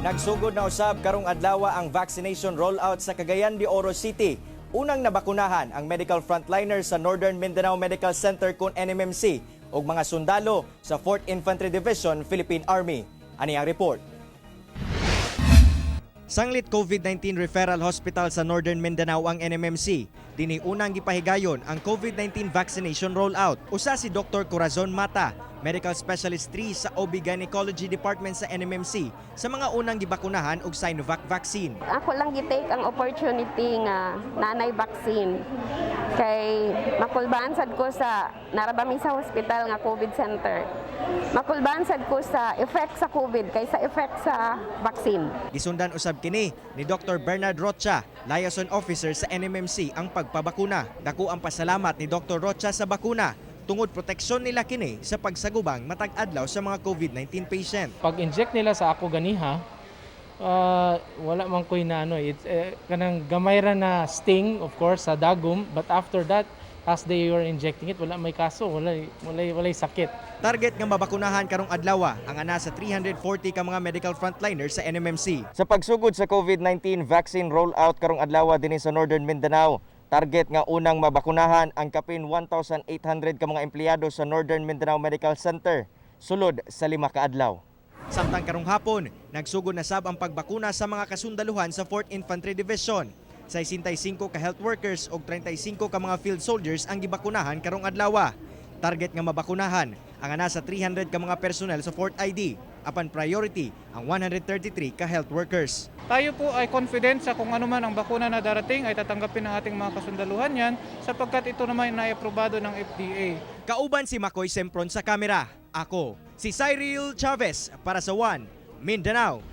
Nagsugod na usab karong adlaw ang vaccination rollout sa Cagayan de Oro City. Unang nabakunahan ang medical frontliners sa Northern Mindanao Medical Center kon NMMC ug mga sundalo sa 4th Infantry Division, Philippine Army. Ani ang report. Sanglit COVID-19 Referral Hospital sa Northern Mindanao ang NMMC. Dinhi unang gipahigayon ang COVID-19 vaccination rollout. Usa si Dr. Corazon Mata, Medical Specialist 3 sa OB Gynecology Department sa NMMC, sa mga unang gibakunahan og Sinovac vaccine. Ako lang gi-take ang opportunity nga nanay vaccine. Kay makulbaan sad ko sa naraba mi sa hospital nga COVID center. Makulbaan sad ko sa effect sa COVID kaysa effect sa vaccine. Gisundan usab kini ni Dr. Bernard Rocha, liaison officer sa NMMC, ang pagpabakuna. Dako ang pasalamat ni Dr. Rocha sa bakuna tungod proteksyon nila kini sa pagsagubang matag adlaw sa mga COVID-19 patient. Pag-inject nila sa ako ganiha, wala man ko'y na ano, it's kanang gamay ra na sting, of course, sa dagom, but after that, as they were injecting it, wala may kaso, walay sakit. Target nga mabakunahan karong adlaw ang ana sa 340 ka mga medical frontliners sa NMMC. Sa pagsugod sa COVID-19 vaccine rollout karong adlaw dinhi sa Northern Mindanao, target nga unang mabakunahan ang kapin 1,800 ka mga empleyado sa Northern Mindanao Medical Center sulod sa 5 ka adlaw. Samtang karong hapon, nagsugod na sab ang pagbakuna sa mga kasundaluhan sa 4th Infantry Division. 65 ka health workers ug 35 ka mga field soldiers ang gibakunahan karong adlaw. Target nga mabakunahan ang ana sa 300 ka mga personnel sa 4th ID. Apan priority ang 133 ka health workers. Tayo po ay confident sa kung ano man ang bakuna na darating ay tatanggapin ng ating mga kasundaluhan yan sapagkat ito naman ay aprobado ng FDA. Kauban si Makoy Sempron sa kamera. Ako, si Cyril Chavez para sa One Mindanao.